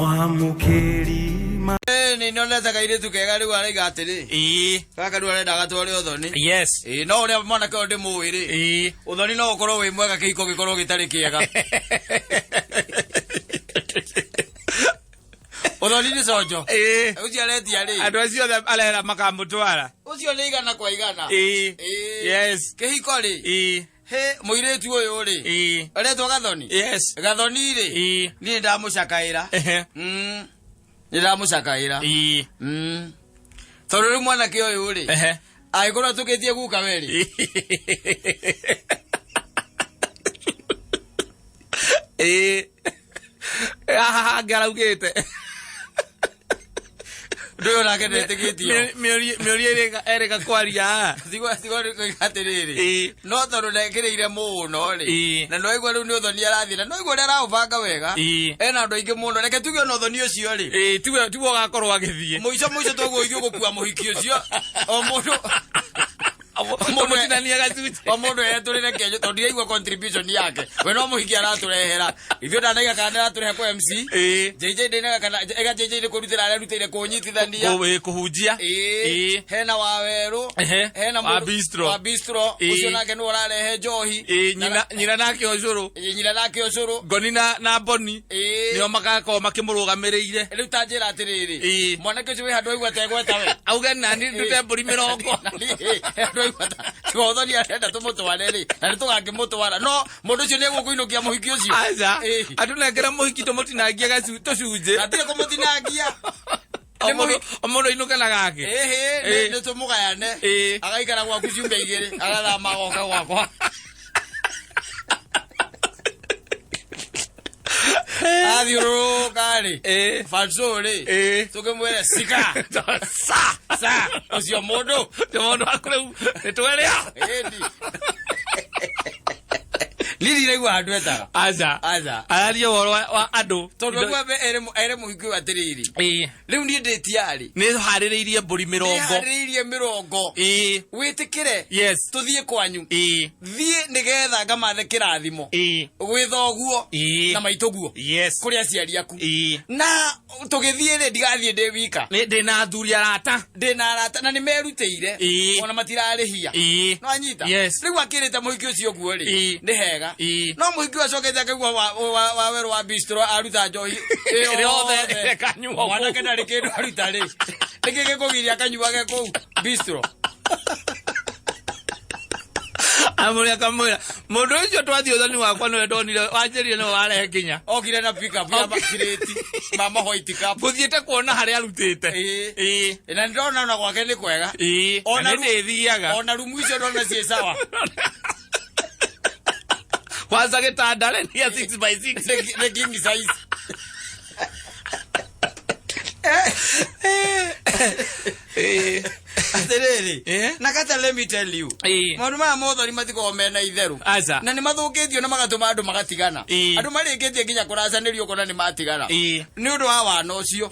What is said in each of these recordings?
Mwamũkĩri ma Nĩ nonete kairĩtu kega rĩu araiga atĩrĩ gaka rĩu arenda gatware ũthoni. Ĩĩ, no ũrĩa mwanake ũyũ ndĩmũĩ rĩ, ũthoni no ũkorwo wĩ mwega kĩhiko gĩkorwo gĩtarĩ kĩega. Ũthoni nĩ conjo. Ũcio aretia rĩ, Andũ acio othe arera makamũtwara. Ũcio nĩ igana kwa igana. Ĩĩ. Kĩhiko rĩ, he mũirĩtu ũyũ rĩ, aretwo Gathoni. Gathoni rĩ, niĩ ndamũcakaĩra. Nĩ ndamũcakaĩra. Tondũ rĩu mwanake ũyũ rĩ, angĩkorwo atũkĩtie guka we rĩ, Haha hangĩ araugĩte ndũ ũyũ nake ndetĩkĩtio. Mĩũria ĩrĩga kwaria. Tigo nĩ atĩrĩrĩ, no tondũ ndekĩrĩire mũno rĩ, na nĩwaigua rĩu nĩ ũthoni arathiĩ, na nĩwaigua ũrĩa araũbanga wega, ena andũ aingĩ mũno. Reke tuge ona ũthoni ũcio rĩ, Ĩĩ, tiwe ũgakorwo agĩthiĩ. Mũico mũico tũguo ithuĩ gũkua mũhiki ũcio, o mũndũ Tũmũtinanie gacunjĩ. O mũndũ etũrĩre kenyo, tondũ ndiraigua contribution yake. We no mũhiki aratũrehera, ithuĩ ndanaiga kana nĩaratũrehe kwa MC. JJ ndinaga kana ega JJ nĩ kũrutĩra arerutĩire kũnyitithania. Kũhunjia. Ĩĩ, hena Wawerũ, hena Wa bistro. Wa bistro. Ũcio nake nĩwe ũrarehe njohi. Nyina nake ũcũrũ. Ĩĩ, nyina nake ũcũrũ. Ngoni na Mboni nĩo magakorwo makĩmũrũgamĩrĩire. Rĩu ta njĩra atĩrĩrĩ, mwanake ũcio wĩ handũ aigua tegweta we auge nani ndute mbũri 80. Handũ aigua tiga ũthoni arenda tũmũtware rĩ, na nĩ tũgakĩmũtwara, no mũndũ ũcio nĩ egũkũinũkia mũhiki ũcio? Aca. Ĩĩ. Atũnengere mũhiki tũmũtinangie tũcunjĩ. Na tirĩ kũmũtinangia. O mũndũ ainũke na gake. Ĩhĩ, nĩ tũmũgayane. Agaikara gwaku ciumia 2, agathama agoka gwakwa. Athiũrũrũka rĩ, Fanso rĩ, tũkĩmwĩre sika sa sa ũcio mũndũ. Nĩ mũndũ waku rĩu nĩ twerĩa. Ĩni niĩ ndiraigua handũ etaga. Aca. Aca. Araria ũhoro wa andũ. Tondũ aigua ere mũhiki ũyũ atĩrĩrĩ, rĩu niĩ ndĩ tiarĩ. Nĩ harĩrĩirie mbũri 80. Nĩharĩrĩirie 80. Wĩtĩkĩre tũthiĩ kwanyu. Thiĩ nĩgetha ngamathe kĩrathimo gwĩ thoguo na maitũguo, kũrĩ aciari aku. Na tũgĩthiĩ rĩ, ndigathiĩ ndĩ wika. Ndĩ na athuri arata. Ndĩ na arata na nĩ merutĩire, ona matirarĩhia. No anyita. Rĩu akĩrĩte mũhiki ũcio ũguo rĩ, nĩ hega. No mũhiki ũcio acokete akaigua wa werũ wa bistro aruta njohi ĩrĩa yothe ĩkanyuo kũu. Mwanake ndarĩ kĩndũ aruta rĩ, nĩkĩ gĩkũgiria akanyuage kũu bistro? Amũrĩ akamwĩra mũndũ ũcio twathiĩ ũthoni wakwa nĩwe ndonire wanjĩrire nĩwe warehe kinya. Okire na pick up ya makirĩti mama white cup. Ngũthiĩte kuona harĩa arutĩte. Na ndĩrona ona gwake nĩ kwega. Ona Ona nĩ ndĩthiaga. Ona rumu icio ndona ciĩ sawa. Kwanza gĩtanda rĩ nĩ ya 6 by 6. Nĩ king size. Atĩrĩrĩ, na kata let me tell you, maũndũ maya mothori matikoragwo mena itherũ. Aca. Na nĩ mathũkĩtio na magatũma andũ magatigana. Andũ marĩkĩtie nginya kũracanĩrio ũkona nĩ matigana nĩ ũndũ wa wana ũcio.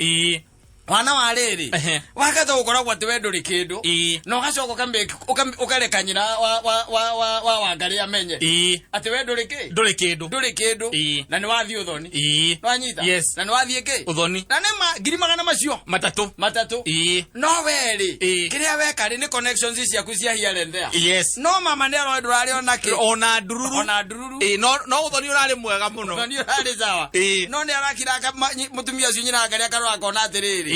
Wana wa rĩrĩ, wakata gũkoragwo atĩ we ndũrĩ kĩndũ, na ũgacoka ũkareka nyina wa Wangarĩ amenye atĩ we ndũrĩ kĩ. Ndũrĩ kĩndũ. Ndũrĩ kĩndũ. Na nĩ wathiĩ ũthoni. Nĩwanyita? Yes. Na nĩ wathiĩ kĩ? Ũthoni. Na nĩ ma ngiri magana macio 3. 3. No we rĩ, kĩrĩa weka rĩ, nĩ connections ciaku cia here and there. No mama nĩ aroĩ ndũrarĩ ona kĩ. Ona ndururu. Ona ndururu. No ũthoni ũrarĩ mwega mũno. Ũthoni ũrarĩ sawa. No nĩ arakira mũtumia ũcio nyina Wangarĩ akarora akona atĩrĩrĩ,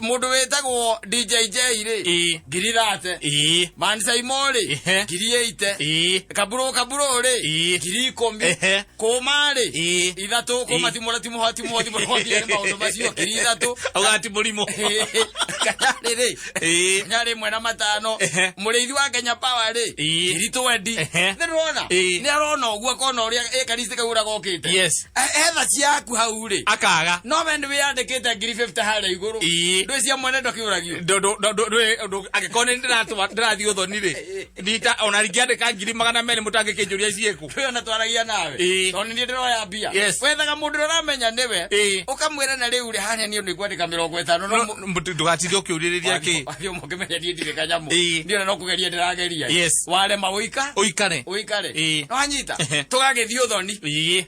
mũndũ wĩtagwo DJJ rĩ, ngiri 30. Mansaimo rĩ, ngiri 80. Kaburo kaburo rĩ, 10,000. Kũma rĩ, 3. Kũma timũra timũha timũha timũha nĩ maũndũ macio, 3,000. Auga ti mũrimũ. Kanyarĩ rĩ, Kanyarĩ 1 na 5. Mũrĩithi wa Kenya Power rĩ, 20,000. Nĩ ndĩrona nĩ arona ũguo akona ũrĩa ĩkaristi kau ũrĩa gokĩte. Etha ciaku hau rĩ, akaga. No we nĩ wĩyandĩkĩte 50,000 harĩa igũrũ. Ndwĩ cia mwene ndũkĩũragio. Angĩkorwo nĩ ndĩrathiĩ ũthoni rĩ, ndita ona ingĩandĩka 200,000 mũtangĩkĩnjũria ciĩkũ. Twĩ ona twaragia nawe, tondũ nĩ niĩ ndĩroya mbia. Wethaga mũndũ ũrĩa ũramenya nĩwe, ũkamwĩra na rĩu rĩ, harĩa niĩ nĩ ngwandĩka 50 no Ndũgatinde ũkĩũrĩrĩria kĩ. Wathiĩ ũmwe ũkĩmenya niĩ ndirĩ kanyamũ. Niĩ ona no kũgeria ndĩrageria. Warema ũika ũikare. Ũikare. Nĩwanyita? Tũgagĩthiĩ ũthoni.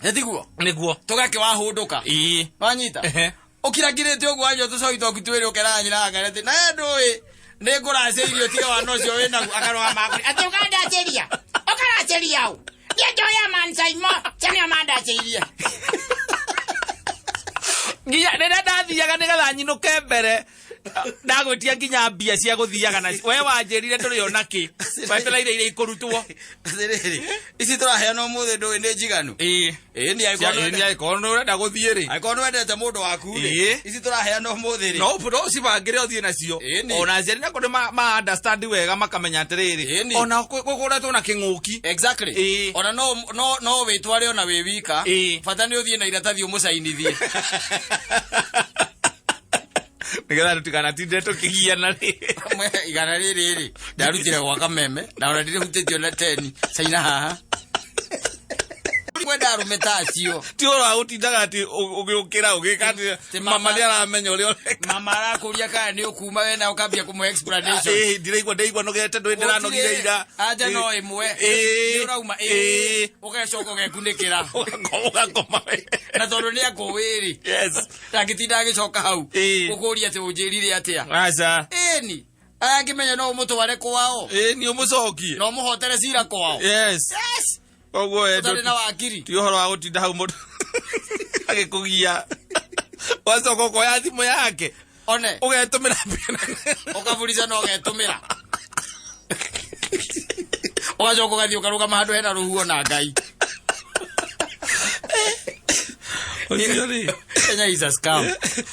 Nĩtiguo? Nĩguo. Tũgakĩwahũndũka. Ĩĩ. Wanyita? Ehe. Ũkirangirĩte ũguo wanyua tũcoi twaku twĩrĩ ũkeraga nyina wa Ngarĩ atĩ nawe ndũĩ nĩ ngũracĩirio tiga wana ũcio wĩnaguo akarũgama akũrĩ atĩ ũkandacĩria ũkaracĩria ũ niĩ njoya mancaimo cia nĩo mandacĩirie. Nginya rĩrĩa ndathiaga nĩgetha nyinũke mbere, ndagwĩtia nginya mbia cia gũthiaga nacio, we wanjĩrire ndũrĩ ona kĩ, wetereire iria ikũrutwo. Atĩrĩrĩ, ici tũraheana ũmũthĩ ndũĩ nĩ njiganu? Ĩĩ. Ĩĩ, nĩ angĩkorwo Ĩĩ, nĩ angĩkorwo nĩ ũrenda gũthiĩ rĩ. Angĩkorwo nĩ wendete mũndũ waku rĩ, Ĩĩ. ici tũraheana ũmũthĩ rĩ, No ũcibangĩre ũthiĩ nacio. Ĩĩ, nĩ. Ona aciari nako nĩ ma understand wega, makamenya atĩrĩrĩ, Ĩĩ, nĩ. ona kũkoretwo na kĩng'ũki. Exactly. Ĩĩ. Ona no wĩtware ona wĩ wika. Ĩĩ. Bata nĩ ũthiĩ na iratathi ũmũcainithie. Nĩgetha tũtikanatinde tũkĩgiana rĩ. Igana rĩrĩ rĩ, ndarutire gwa kameme na ona ndirĩhutĩtio na teni caina haha. Kwenda arũme ta acio. Ti ũhoro wa gũtindaga atĩ ũgĩũkĩra ũgĩka atĩ Ti mama. Mama nĩ aramenya ũrĩa ũreka. Mama arakũria kana nĩ ũkuma we na ũkambia kũmũhe explanation. Ĩĩ, ndiraigua, ndaigua nogete, ndũĩ ndĩranogire ira. Anja no ĩmwe. Ĩĩ. Nĩ ũrauma? Ĩĩ. Ĩĩ. Ũgacoka ũgekunĩkĩra. Ũgakoma. Na tondũ nĩ akũĩ rĩ, Yes. ndangĩtinda agĩcoka hau Ĩĩ. ũkũria atĩ ũnjĩrire atĩa. Aca. Ĩni angĩmenya no ũmũtware kwao. Ĩĩ, nĩ ũmũcokie. Na ũmũhotere cira kwao. Yes. Yes. Koguo we ũtarĩ na wakiri. Ti ũhoro wa gũtinda hau mũndũ agĩkũgia, wacoka ũkoya thimũ yake, one ũgetũmĩra mbia. Ũkaburica na ũgetũmĩra, ũgacoka ũgathiĩ ũkarũgama handũ hena rũhuho na Ngai. Ũcio rĩ. Kenya is a scam,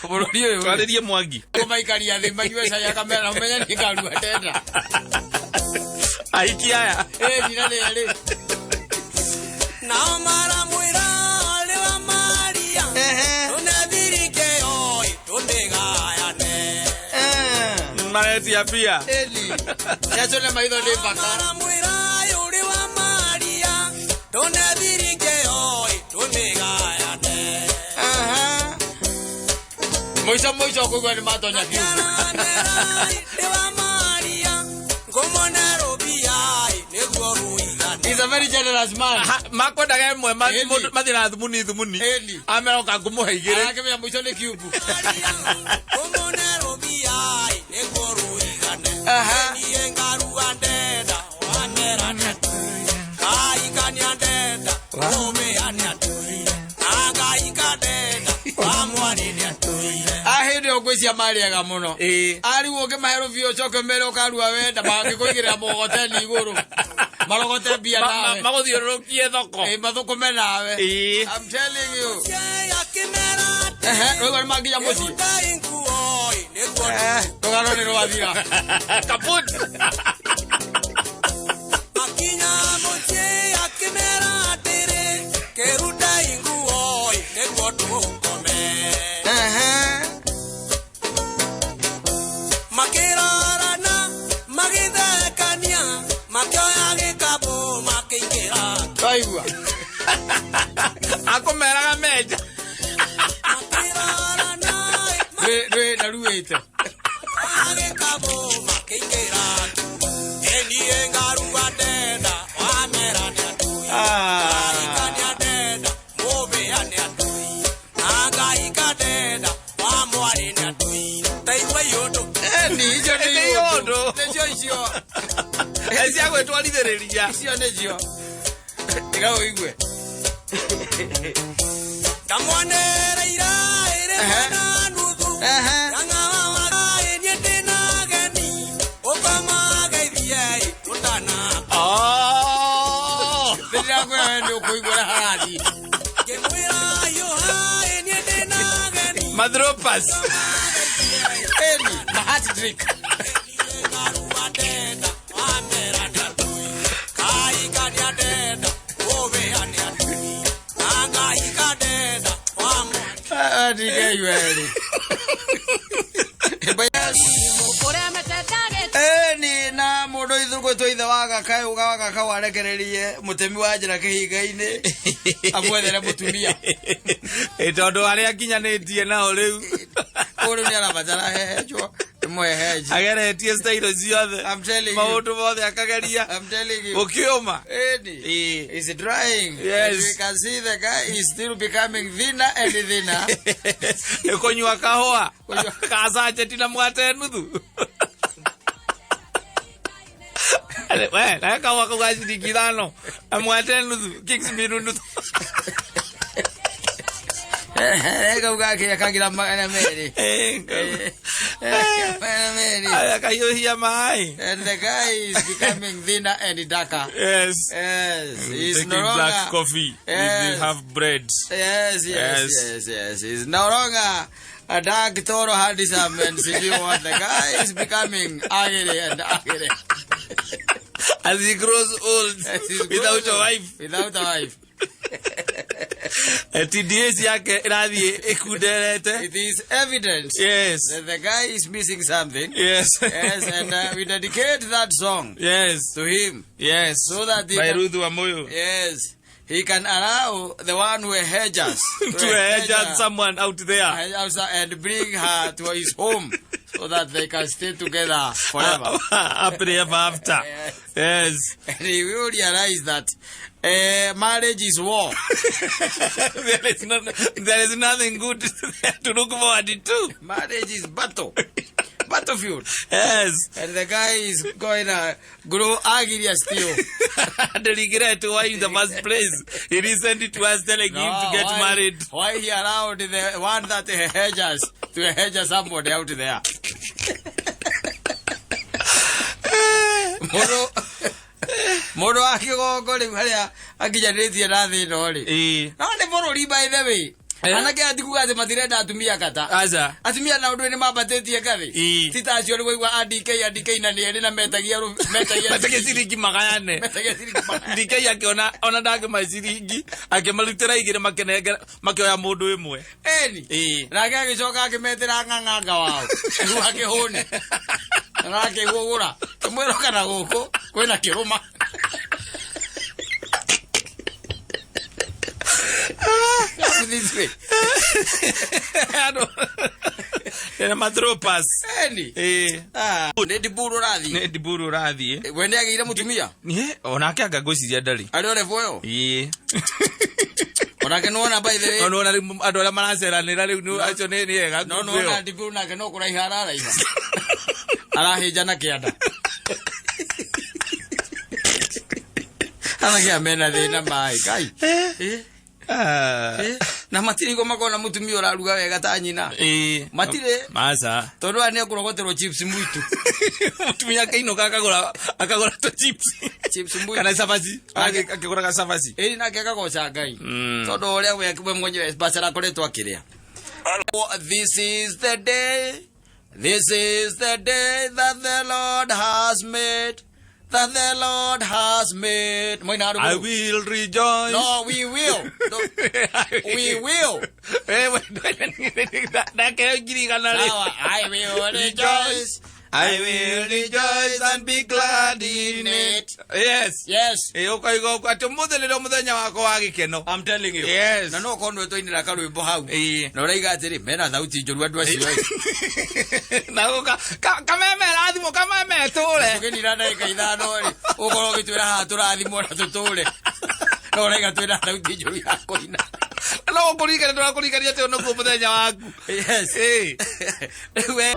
bũrũri ũyũ rĩ. Twarĩrie Mwangi. Kũmaikaria thĩ manyue cai, akamera ũmenye nĩ ngarua ndenda. Ahiki aya. Ĩ nyina rĩrĩ. Nao maramwĩra rĩ wa Maria, tũnethirike oi tũnĩgayane. Maretia mbia. Ĩni nĩacone maitho nĩ baka. Maramwĩra yũrĩ wa Maria, tũnethirike oi tũnĩgayane. Mũico mũico kũigua nĩ matonya kiu. Maramera rĩ wa Maria, ngũmone rũbia nĩguo rũigane. He's a very generous man. Makwendaga ĩmwe Ĩni. mũndũ mathiĩ na thumuni thumuni. Ĩni. Amera ũka ngũmũhe igĩrĩ. Arakĩmenya mũico nĩ kiubu. Maria, ngũmone rũbia nĩguo rũigane. Niĩ ngarua ndenda wamera nĩatũire, ngaikania ndenda ũmĩa nĩatũire, na ngaika ndenda wa mwarĩ nĩatũire. Ahĩndĩ ĩyo ngwĩcia marĩaga mũno. Ĩĩ. Arigwo ũngĩmahe rũbio ũcoke ũmere ũkarua wenda, mangĩkũigĩrĩra mũgogoteni igũrũ marogote mbia nawe. Magũthiũrũrũkie thoko. Ĩ, mathũkũme nawe. Ĩĩ. I'm telling you. Akĩmera Ehe, rũigua nĩ manginya mũciĩ. Rutai nguo nĩguo Rũgano nĩ rwathira. Kaput. Akinya mũciĩ akĩmera atĩrĩ, kĩrutai nguo nĩguo tũkome. Makĩrorana magĩthekania, makĩoya gĩkabũ makĩingĩra. Twaigua. Akũmeraga menja. Makĩrorana Ndwĩ na ruĩte. makĩoya gĩkabũ makĩingĩra. Ĩniĩ ngarua ndenda wamera nĩatũire, Ngaika ndenda mũbĩa nĩatũire, na ngaika ndenda wa mwarĩ nĩatũire. Taigua iũndũ. Ĩni icio nĩ Nĩ iũndũ. iũndũ. Nĩcio icio. Cia gwĩtwarithĩrĩria. Icio nĩcio. Tiga ũigue. Ndamwonereire ĩrĩ na nuthu. Yang'awaga niĩ ndĩna ageni, ũkamageithie tũtana. Oh. Nĩ ndĩrakwĩra we nĩ ũkũigua ũrĩa harathiĩ. Ngĩmwĩra hiũha niĩ ndĩna ageni. Madropas. Ĩni ma hat trick. Ngarua ndenda wamera nĩatũire, ngaika nĩandenda ũbĩa nĩatũire, na ngaika ndenda wa mwarĩ. Ndigei werĩ. Ĩni na mũndũ ithũgwĩtwo ithe wa gakaũ wa gakaũ arekererie mũtemi wa njĩra kĩhinga-inĩ amwethere mũtumia. Ĩ, tondũ arĩa nginyanĩtie nao rĩu. Kũu rĩu nĩ arabatara hehenjwo nĩ Mweheji. Ageretie style ciothe. I'm telling you. Maũndũ mothe akageria. I'm telling you. Gũkĩũma. Eni. Ĩĩ. Is drying. Yes. And we can see the guy is still becoming thinner and thinner. Kũnyua kahũa. Kũnyua- Gacacheti na mũgate nuthu. We, na kahũa kau ga ciringi 5 na mũgate nuthu, Kingsmill nuthu. Kau gake kagira 200. 200. Akahiũhia maĩ. And the guy is becoming thinner and darker. Yes. Yes, he's Taking no longer black coffee with Yes. half bread. Yes, yes, Yes. yes, yes. He's no longer a dark, tall, handsome, and sijui what. The guy is becoming ugly and ugly. As he grows old As he without grows a old, wife. Without a wife. TDA ciake ĩrathiĩ ĩkunderete. It is evident Yes. that the guy is missing something. Yes. Yes, and we dedicate that song Yes. to him. Yes. So that he By can- Ruth Wamuyu. Yes, he can allow the one who hedges To hedge someone out there. and bring her to his home so that they can stay together forever. Happily ever after. Yes. Yes. And he will realize that marriage is war. There is nothing good to look forward to. Marriage is battle. Battlefield. Yes. And the guy is going to grow uglier still. And regret why in the first place he listened to us telling him to get why, married. Why he allowed the one that hedges to hedge somebody out there? Mũndũ wa kĩgongo rĩu harĩa akinyanĩrĩtie na thĩ ĩno rĩ. Ĩĩ. No nĩ bũrũri by the way. Eh. Anake atikuga atĩ matirenda atumia kata. Aca. Atumia na ũndũ nĩ mambatĩtie ngathĩ. Ĩĩ. Ti ta acio nĩ waigua ADK ADK na nĩ erĩ na metagia metagia Mateke ciringi magayane. metagia ciringi magana. DK akĩona ona ndangĩmahe ciringi akĩmarutĩra igĩrĩ makĩnengera makĩoya mũndũ ĩmwe. Eni. Ĩĩ. Nake agĩcoka akĩmetĩra ng'ang'anga wao nĩguo akĩhũne na akĩgũgũra kĩmwĩro kana gũkũ kwĩna kĩrũma. This way. Andũ Ena matropas. Eni. Ĩĩ. Ah, nĩ ndiburu ũrathiĩ. Nĩ ndiburu ũrathiĩ. We nĩ agĩire mũtumia Niĩ onake anga ngwĩciria ndarĩ. arĩ o level ĩyo. Ĩĩ. Onake nĩwona by the way. No nĩwona rĩu andũ arĩa maraceranĩra rĩu acio nĩ ega. No nĩwona ndiburu nake no kũraiha araraiha. Arahĩnja na kĩanda. Anake aya mena thĩna maĩ Ngai. Eh, eh. Na matirĩ igua makona mũtumia ũraruga wega ta nyina. Ĩĩ. Matirĩ. Maca. Tondũ aya nĩekũrogoterwo chips mwitu. Mũtumia akĩinũka akagũra tũ chips. Chips mwitu. Kana cabaci. Akĩgũraga cabaci. Ĩĩ nake akagoca Ngai. Tondũ ũrĩa we mwenyewe bachelor akoretwo akĩrĩa. This is the day. This is the day that the Lord has made. That the Lord has made. Moina I will rejoice. No, we will. No, we will. Ndakeo ngiri igana rĩ. Sawa, I will rejoice. I will rejoice and be glad in it. Yes. Yes. Ĩ ũkoiga ũguo atĩ ũmũthĩ nĩrĩo mũthenya wakwa wa gĩkeno. I'm telling you. Yes. Na no korwo nĩwe twainĩra karwĩmbo hau. Ĩĩ. Na ũraiga atĩrĩ mena thauti njũru andũ acio. Na kameme rathimwo kameme tũre. Tũkĩnina ndagĩka 5 rĩ, ũkorwo ũgĩtwĩra haha tũrathimwo na tũtũre. No ũraiga twĩna thauti njũru ya kũina. No ũkũririkania ndũrakũririkania atĩ ũyũ nĩguo mũthenya waku. Yes. Ĩĩ. Rĩu we